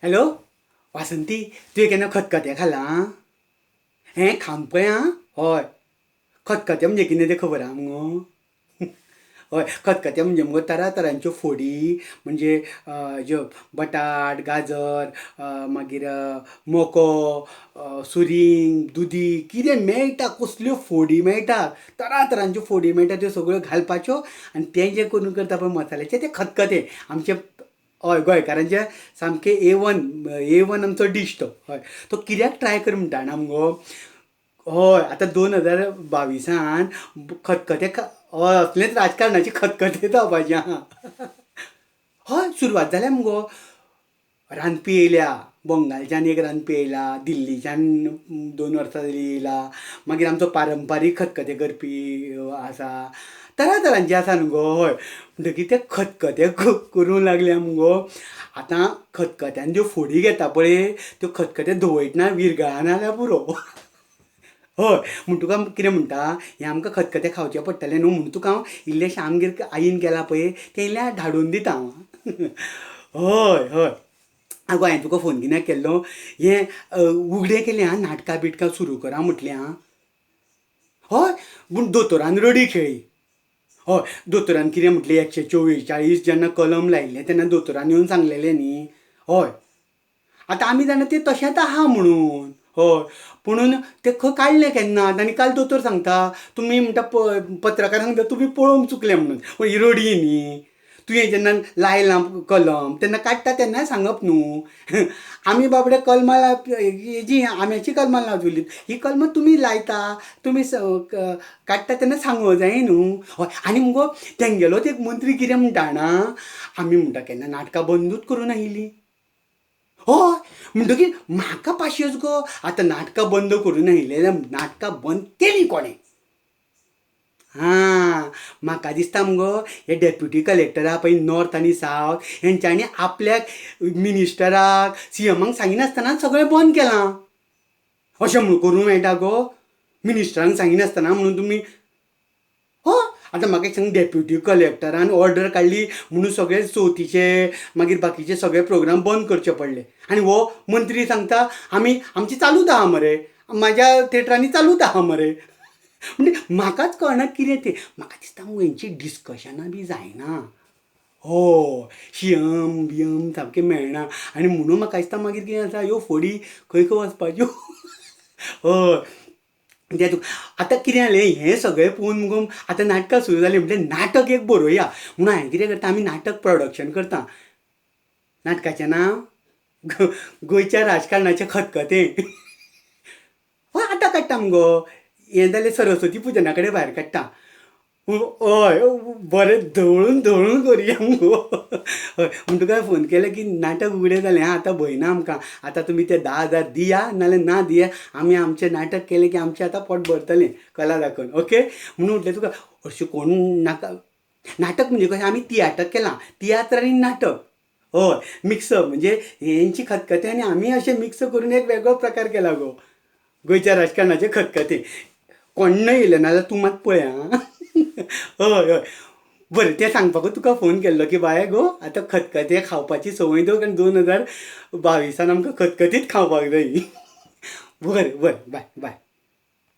Hello Vasanti, तुवें केन्ना खतखतें खालां? हें खावन पळय आं. हय, खतखतें म्हणजे कितें तें खबर आहा मुगो? हय, खतखतें म्हणजे मुगो तरातरांच्यो फोडी, म्हणजे ज्यो बटाट, गाजर, मागीर मको, सुरींग, दुदी, कितें मेळटा, कसल्यो फोडी मेळटा, तरातरांच्यो फोडी मेळटा, त्यो सगळ्यो घालपाच्यो आनी तें जें करून करता पळय मसाल्याचें तें खतखतें आमचें. हय, गोंयकारांचें सामकें ए वन, ए वन आमचो डीश तो. हय, तो कित्याक ट्राय कर म्हणटा जाणा मुगो? हय, आतां 2022 खतखतें हय, असलेंच राजकारणाचें खतखतें जावपाचें आहा. हय, सुरवात जाल्या मुगो. रांदपी येयल्या बंगालच्यान, एक रांदपी येयला दिल्लीच्यान, 2 वर्सां जालीं येयला. मागीर आमचो पारंपारीक खतखतें करपी आसा, तरातरांचे आसा न्हू गो. हय, म्हणटकीर ते खतखतें करूंक लागल्या मुगो. आतां खतखत्यान ज्यो फोडी घेता पळय, त्यो खतखतें धवळटना विरगळना जाल्यार पुरो. हय, म्हूण तुका कितें म्हणटा, हें आमकां खतखतें खावचें पडटलें न्हू, म्हूण तुका हांव इल्लेशें आमगेर आईन केलां पळय तें इल्लें धाडून दिता हांव. हय हय, आगो, हांवें तुका फोन कित्याक केल्लो, हें उगडें केलें आं, नाटकां बिटकां सुरू करा म्हटलें आं. हय, पूण दोतोरान रडी खेळ्ळी. हय, दोतोरान कितें म्हटलें, 144 जेन्ना कलम लायिल्लें तेन्ना दोतोरान येवन सांगलेलें न्ही. हय, आतां आमी जाणा तें तशेंच आहा म्हणून. हय, पुणून तें खंय काडलें केन्ना आनी काल दोतोर सांगता, तुमी म्हणटा, पत्रकारांक सांगता, तुमी पळोवंक चुकले म्हणून. पूण ही रडी न्ही. तुवें जेन्ना लायलां कलम तेन्ना काडटा तेन्नाय सांगप न्हू. आमी बाबडे कलमां हेजी आंब्याची कलमां लावन दवरलीं, ही कलमां तुमी लायता, तुमी काडटा तेन्ना सांगूंक जाय न्हू. हय, आनी मुगो तेंगेलोच एक मंत्री कितें म्हणटा जाणा, आमी म्हणटा केन्ना नाटकां बंदूच करूं नाशिल्लीं. हय, म्हणटकीर म्हाका पाशयेंस गो, आतां नाटकां बंद करूं नाशिल्लीं जाल्यार नाटकां बंद केलीं कोणें? हां, म्हाका दिसता मुगो हे डेप्युटी कलेक्टर आहा पळय नॉर्थ आनी सावथ, हेंच्यांनी आपल्याक मिनिस्टराक, सी एमाक सांगिनासतना सगळें बंद केलां. अशें म्हूण करूंक मेळटा गो, मिनिस्टरांक सांगिनासतना म्हणून तुमी? हय, आतां म्हाका एक सांग, डेप्युटी कलेक्टरान ऑर्डर काडली म्हणून सगळे चवथीचे मागीर बाकीचे सगळे प्रोग्राम बंद करचे पडले आनी हो मंत्री सांगता आमी आमची चालूच आहा मरे, म्हाज्या थेटरांनी चालूच आहा मरे. म्हणजे म्हाकाच कळना कितें तें. म्हाका दिसता मगो हेंची डिस्कशनां बी जायना. हय, सी एम बियम सामकें मेळना आनी म्हणून म्हाका दिसता मागीर कितें आसा, ह्यो फोडी खंय खंय वचपाच्यो. हय, तें तुका आतां कितें जालें, हें सगळें पळोवन मुगो आतां नाटकां सुरू जालीं म्हटल्यार नाटक एक बरोवया म्हणून हांवें कितें करता, आमी नाटक प्रोडक्शन करता. नाटकाचें नांव गोंयच्या राजकारणाचें खतखतें. हय, आतां काडटा मुगो, हें जालें सरस्वती पुजना कडेन भायर काडटा. हय, बरें धवळून धवळून करुया मुगो. हय, म्हूण तुका फोन केलें की नाटक उगडें जालें आं, आतां भंय ना आमकां. आतां तुमी ते 10,000 दिया नाल्यार ना दिया, आमी आमचें नाटक केलें की आमचें आतां पोट भरतलें कला दाखोवन. ओके, म्हणून म्हटलें तुका हरशीं कोण नाका. नाटक म्हणजे कशें, आमी तियाटर केलां, तियात्र आनी नाटक, हय, मिक्स, म्हणजे हेंची खतखतें आनी आमी अशें मिक्स करून एक वेगळो प्रकार केला गो, गोंयच्या राजकारणाचें खतखतें. कोण्ण येयलें ना जाल्यार तूं मात पळय आं. हय हय, बरें, तें सांगपाकूच तुका फोन केल्लो की बाय गो, आतां खतखतें खावपाची संवय दवर, कारण 2022 आमकां खतखतीत खावपाक जायी. बरें बरें, बाय बाय.